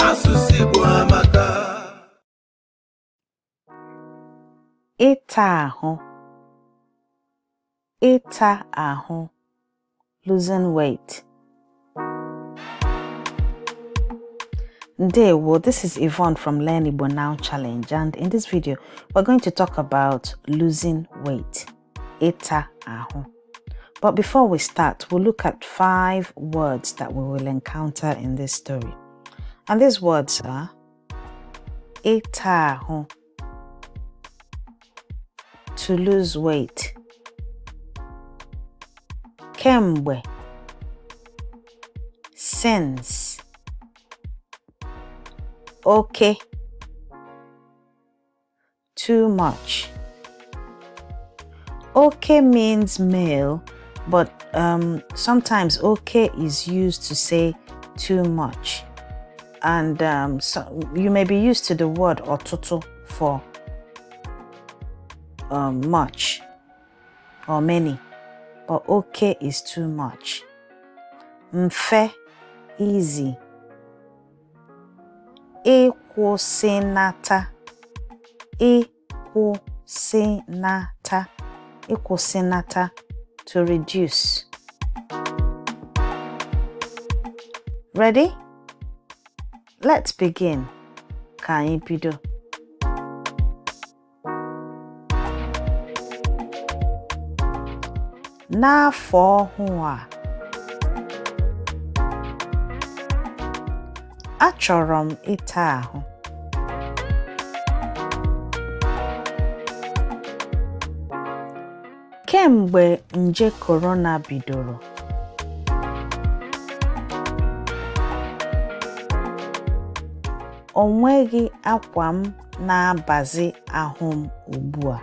Asụsụ Igbo amaka. Ịta ahụ. Ịta ahụ. Losing weight. Ndewo, this is Yvonne from Learn Igbo Now Challenge, and in this video we're going to talk about losing weight. Ịta ahụ. But before we start, we'll look at 5 words that we will encounter in this story. And these words are ịta ahụ, to lose weight, kemgbe, since, oke, too much. Oke means male, but sometimes oke is used to say too much. And so you may be used to the word ọtụtụ for much or many, but oke is too much. Mfe, easy. Ịkwụsịnata, ịkwụsịnata, ịkwụsịnata, to reduce. Ready? Let's begin. Ka anyị bido. N'afọ ọhụụ a, achọrọ m ịta ahụ. Kemgbe nje korona bidoro, o nweghị akwa m na-abazi ahụ m ugbu a.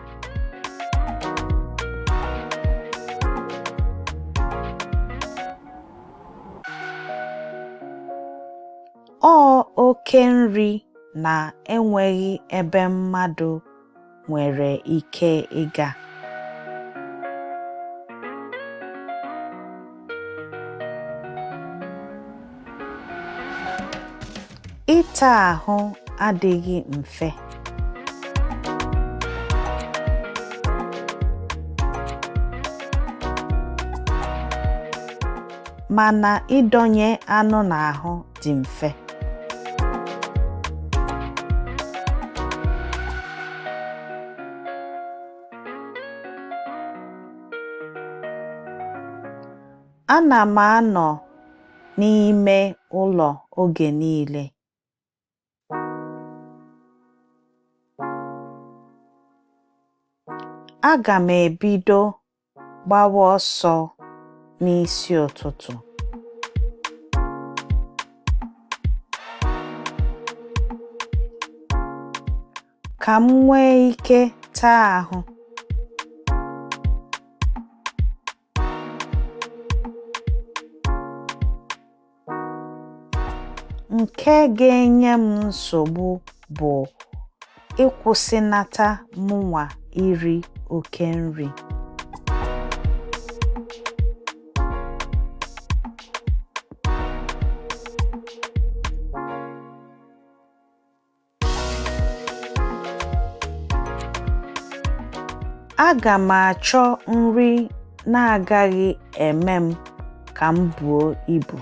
Ọ oke nri na enweghị ebe mmadụ nwere ike ịga. Ịta ahụ adịghị mfe. Mana ịdọnye anụ n'ahụ dị mfe. Ana m anọ n'ime ụlọ oge niile. Aga m ebido gbawa ọsọ n'isi ụtụtụ. Ka m nwee ike taa ahụ. Nke ga-enye m nsogbu bụ ịkwụsịnata mụnwa iri oke nri. Aga m achọ nri na-agaghị eme m ka m buo ibu.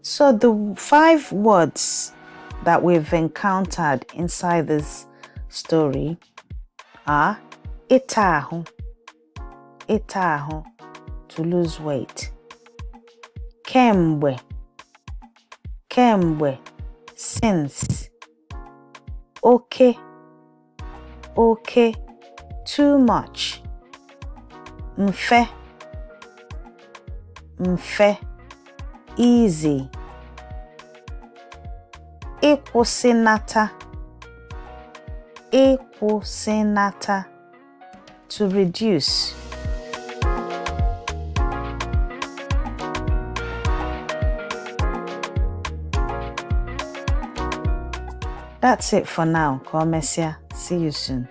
So the 5 words that we've encountered inside this story are ịta ahụ, ịta ahụ, to lose weight, kemgbe, kemgbe, since, oke, oke, too much, mfe, mfe, easy, ịkwụsịnata, Ịkwụsịnata, to reduce. That's it for now. Ka o mesịa. See you soon.